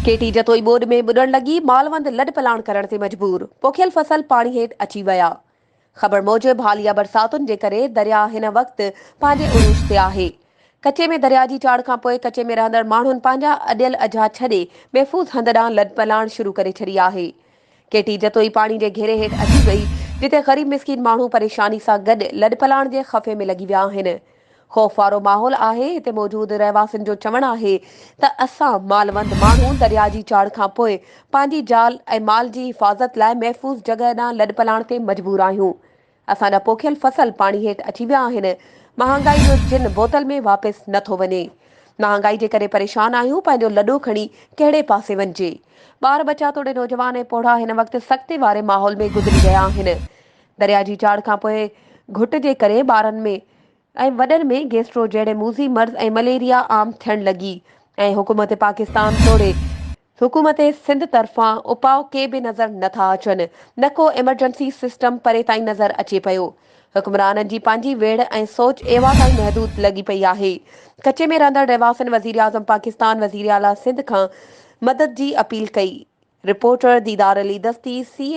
ڪيٽي جتوئي ٻوڏ ۾ ٻڏڻ لڳي، مالوند لڏپلاڻ ڪرڻ تي مجبور، پوکيل فصل پاڻي هيٺ اچي ويا. خبر موجب حاليه برساتن جي ڪري درياء هن وقت پنهنجي عروج تي آهي. ڪچي ۾ درياء جي چاڙهه کانپوء ڪچي ۾ رهندڙ ماڻهن پنهنجا اڏيل اجها ڇڏي محفوظ هنڌ ڏانهن لڏپلاڻ شروع ڪري ڇڏي آهي. ڪيٽي جتوئي پاڻي جي گهيري هيٺ اچي وئي، جتي غريب مسڪين ماڻهو پريشاني سان گڏ لڏپلاڻ جي خفي ۾ لڳي ويا آهن. خوف وارو ماحول آهي، هتي موجود رهواسين جو چوڻ آهي ته اسان مالوند ماڻهو درياء جي چاڙهه کانپوء پنهنجي جال ۽ مال جي حفاظت لاء محفوظ جڳهه ڏانهن لڏپلاڻ تي مجبور آهيون، اسان جا پوکيل فصل پاڻي هيٺ اچي ويا آهن، مهانگائي جو جن بوتل ۾ واپس نه ٿو وڃي، مهانگائي جي ڪري پريشان آهيون، پنهنجو لڏو کڻي ڪهڙي پاسي وڃجي، ٻار ٻچا توڙي نوجوان ۽ پوڙها هن وقت سختي واري ماحول ۾ گذري رهيا آهن. درياء جي چاڙهه کانپوء گهٽ جي ڪري ٻارن ۾ ۽ وڏن ۾ گيسٽرو جهڙي موذي مرض ۽ مليريا عام ٿيڻ لڳي ۽ حڪومت پاڪستان توڙي حڪومت سنڌ طرفان اپاء ڪي به نظر نه ٿا اچن نه ڪو ايمرجنسي سسٽم پري تائين نظر اچي پيو. حڪمرانن جي پنهنجي ويڙهه ۽ سوچ ايوا تائين محدود لڳي پئي آهي. ڪچي ۾ رهندڙ رهواسين وزيراعظم پاڪستان وزيراعليٰ سنڌ کان مدد جي اپيل ڪئي. رپورٽر، ديدار علي دستي، سي.